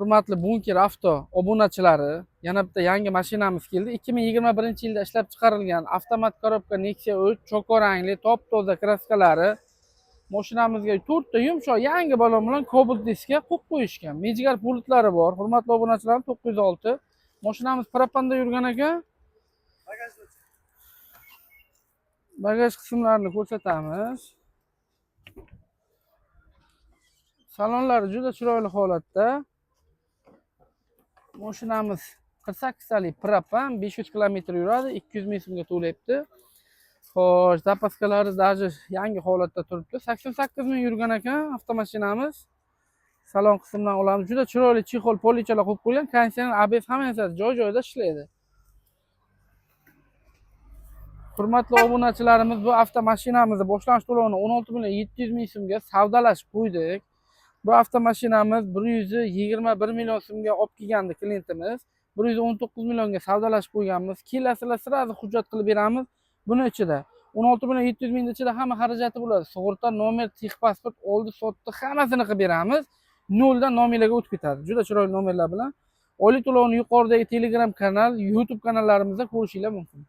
Hurmatli Bunker Avto obunachilari, yana bitta yangi mashinamiz keldi. 2021-yilda ishlab chiqarilgan avtomat korobka Nexia 3, choko rangli, top toza kraskalari. Mashinamizga to'rtta yumshoq yangi balon bilan Cobalt diska qo'yib qo'yishgan. Mejigar pultlari bor. Hurmatli obunachilarim, 906. Mashinamiz propanda yurgan ekan. Bagaj qismlarini ko'rsatamiz. Salonlari juda chiroyli holatda. Mashinamiz 48 talik propan, 500 kilometr yuradi, 200 ming so'mga to'layapti. Xo'sh, zapaskalari даже yangi holatda turibdi. 88 ming yurgan ekan avtomashinamiz. Salon qismidan olamiz. Juda chiroyli chexol polichalar qo'yib qo'yilgan, konditsioner, ABS hammasi joy-joyida ishlaydi. Hurmatli obunachilarimiz, bu avtomashinamizni boshlang'ich to'lovini 16 million 700 ming so'mga savdolashib qo'ydik. Bu avtomashinamiz 121 million so'mga olib kelgandi klientimiz. 119 millionga savdolashib qo'yganmiz. Kelasizlar, сразу hujjat qilib beramiz. Buni ichida 16 million 700 ming ichida hamma xarajati bo'ladi. Sug'urta, nomer, texpasport, oldi sotdi hammasini qilib beramiz. Noldan nomerlarga o'tib ketadi. Juda chiroyli nomerlar bilan. Oylik to'lovini yuqoridagi Telegram kanal, YouTube kanallarimizda ko'rishinglar mumkin.